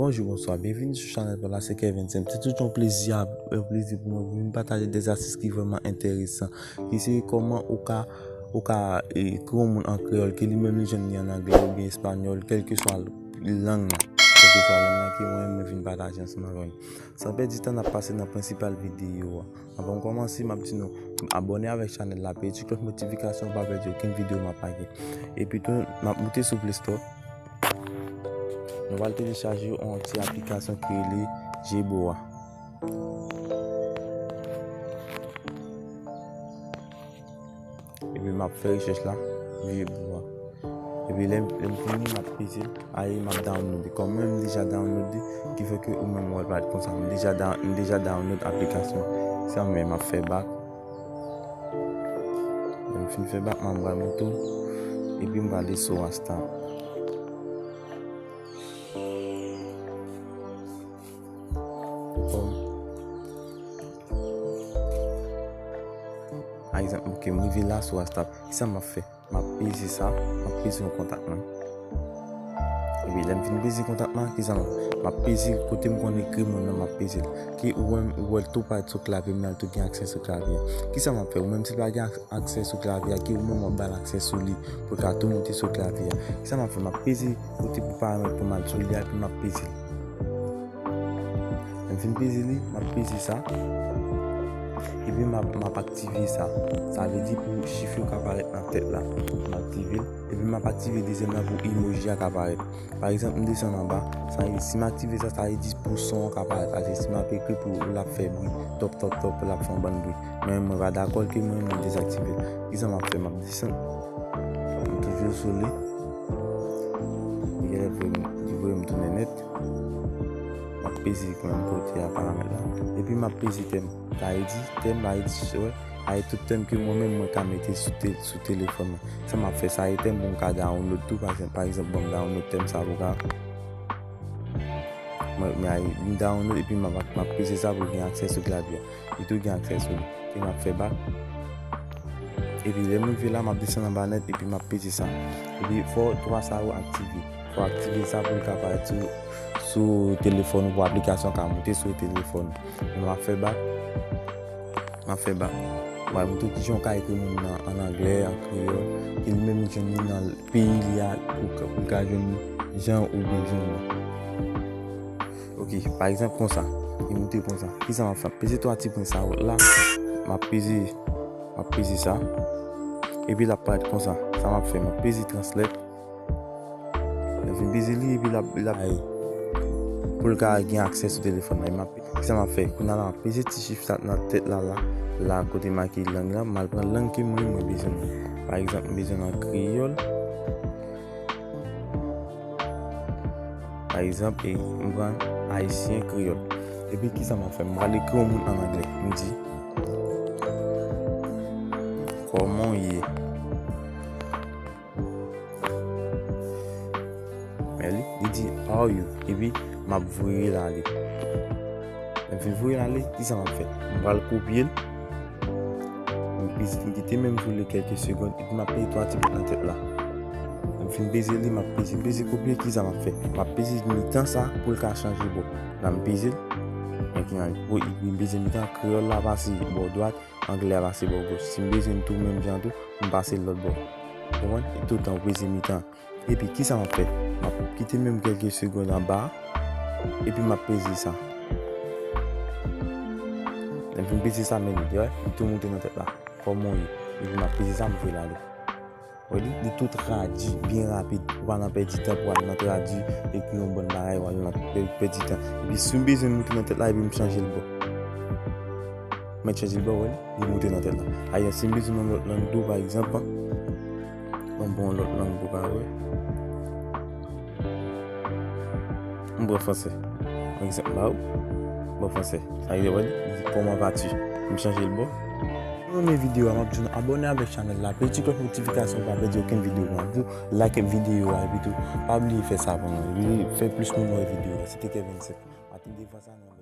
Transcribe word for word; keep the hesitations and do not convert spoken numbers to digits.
Bonjou, bonswa, byenvini sou chanèl pa la, se Kevin Sam. Se toujou yon plezi, yon plezi pou mwen pou vin pataje de astis ki vrèman enteresan, ki se kòman ou ka, ou ka, e, ekri yon moun an kreyòl, ke li menm li jwenn li an anglè oubyen espanyòl, kèlkeswa lang nan, kèlkeswa lang nan ke mwen menm mwen vin pataje ansanm avè nou. San pèdi tan, n ap pase nan prensipal videyo a. Anvan m kòmanse, m ap di nou abòne avèk chanèl la, peye ti klòch notifikasyon pou pa pèdi okenn videyo m ap lage. Epi tou, m ap moute sou Play Store. Nou pral telechaje yon ti aplikasyon ki rele Jebo a. Epi m ap fè rechèch la, Jebo a. Epi lè m, lè m fini, m ap peze l, ale m ap download li. Kòm mwen, m deja download li, ki fè ke ou menm w ap wè l parèt konsa. M deja down-, m deja download aplikasyon. Sa m, m ap fè back. Lè m fin fè back, m ap pral moute, epi m pral ale sou Rasta. Kòm, pa egzanp, ok, m rive la sou Rasta. Kisa m ap fè? M ap peze sa, m ap peze yon kontak mwen. Epi lè m fin peze kontak mwen, kisa m ap, m ap peze kote m konn ekri moun nan, m ap peze l. Ke ou wè, ou wè l tou parèt sou klavye m nan, l tou gen aksè sou klavye a. Kisa m ap fè? Ou menm si l pa gen ak-, aksè sou klavye a, ke ou menm w ap ba l aksè sou li, pou l ka tou moute sou klavye a. Kisa m ap fè? M ap peze kote pou paramèt pou m al sou li a, epi m ap peze l. Lè m fin peze li, m ap peze sa. Epi m ap, m ap aktive sa. Sa vle di pou chif yo ka parèt nan tèt la. M aktive l. Epi m ap aktive dezyèm nan pou emoji a ka parèt. Pa egzanp, m desann anba. Sa vle di, si m aktive sa, sa vle di pou son an ka parèt. Paske si m ap ekri pou l ap fè bri, tòp, tòp, tòp, l ap fè yon bann bri. Men mwen pa dakò l, ke mwen, mwen dezaktive l. Kisa m ap fè? M ap desann. M toujou sou li. Li voye m, li voye m tounen nèt. M ap peze menm kote a paramèt la. Epi m ap peze tèm. Sa vle di, tèm, sa vle di, wè, sa vle tout tèm ke mwen menm mwen ka mete sou te-, sou telefòn mwen. Sa m ap fè, sa vle tèm pou m ka download tou, pa egzanp, pa egzanp, ban m download tèm sa pou ka. Mwen, mwen, m download epi m ap, m ap peze sa pou l gen aksè sou klavye a. Li tou gen aksè sou li. Epi m ap fè back. Epi lè m rive la, m ap desann anba nèt epi m ap peze sa. Epi fò twa sa yo aktive. Fò aktive sa pou l ka parèt sou, sou telefòn ou, pou aplikasyon ka moute sou telefòn ou. M ap fè back. M ap fè back. Mwen, m tou kijan w ka ekri moun nan an anglè, an kreyòl, ke li menm li jwenn li nan peyi li a, pou, pou l ka jwenn li jan ou bezwen li. Ok, pa egzanp konsa, li moute konsa. Kisa m ap fè? M ap peze twa ti pwen sa yo la. M ap peze, m ap peze sa. Epi l ap parèt konsa. Sa m ap fè? M ap peze translate. Lè m fin peze li, epi l ap, l ap, pou l ka gen aksè sou telefòn nan. M ap, kisa m ap fè? Kounye a la, m ap peze ti chif sa nan tèt la, la, la kote make lang la, m al pran lang ke mwen, mwen bezwen. Pa egzanp, m bezwen nan kreyòl. Pa egzanp, e, m pran ayisyen kreyòl. Epi kisa m ap fè? M pral ekri yon moun an anglè. M di, "Kòman w ye?" Men li, li di, "How are you?" Epi m ap voye l ale. Lè m fin voye l ale, kisa m ap fè? M pral kopye l. M peze, m kite men m sou li kèlke segonn, epi m ap peze twa ti bout nan tèt la. Lè m fin peze li, m ap peze, peze kopye, kisa m ap fè? M ap peze mitan sa pou l ka chanje bò. La m peze l. Men ki nan, pou, m peze mitan, kreyòl la pase bò dwat, anglè a pase bò goch. Si m bezwen l tou menm jan tou, m pase l lòt bò. Konprann? E toutan ou peze mitan. Epi kisa m ap fè? M ap kite menm kèlke segonn anba, epi m ap peze sa. Lè m fin peze sa, men li, wè, li tou moute nan tèt la. Kòman w ye? Epi m ap peze sa, m voye l ale. Wè li, li tou tradui byen rapid. Ou pa nan pèdi tan pou al nan tradui, ekri yon bann bagay, ou al nan pè-, pèdi tan. Epi si m bezwen moute nan tèt la, epi m chanje l bò. Mèt chanje l bò, wè li, li moute nan tèt la. Ayè, si m bezwen yon lòt lang tou, pa egzanp, an, ban m pran yon lòt lang pou ka wè. M pran fransè. Pa egzanp, ba ou, m pran fransè. Sa vle di, wè li, li di, "Comment vas-tu?" M chanje l bò. Si w renmen videyo a, m ap di nou abòne avèk chanèl la, peye ti klòch notifikasyon pou pa pèdi okenn videyo nou ap di, like videyo a, epi tou, pa bliye fè sa pou nou. Epi fè plis moun wè videyo a. Se te Kevin Sam. A tout de fwa sa, nou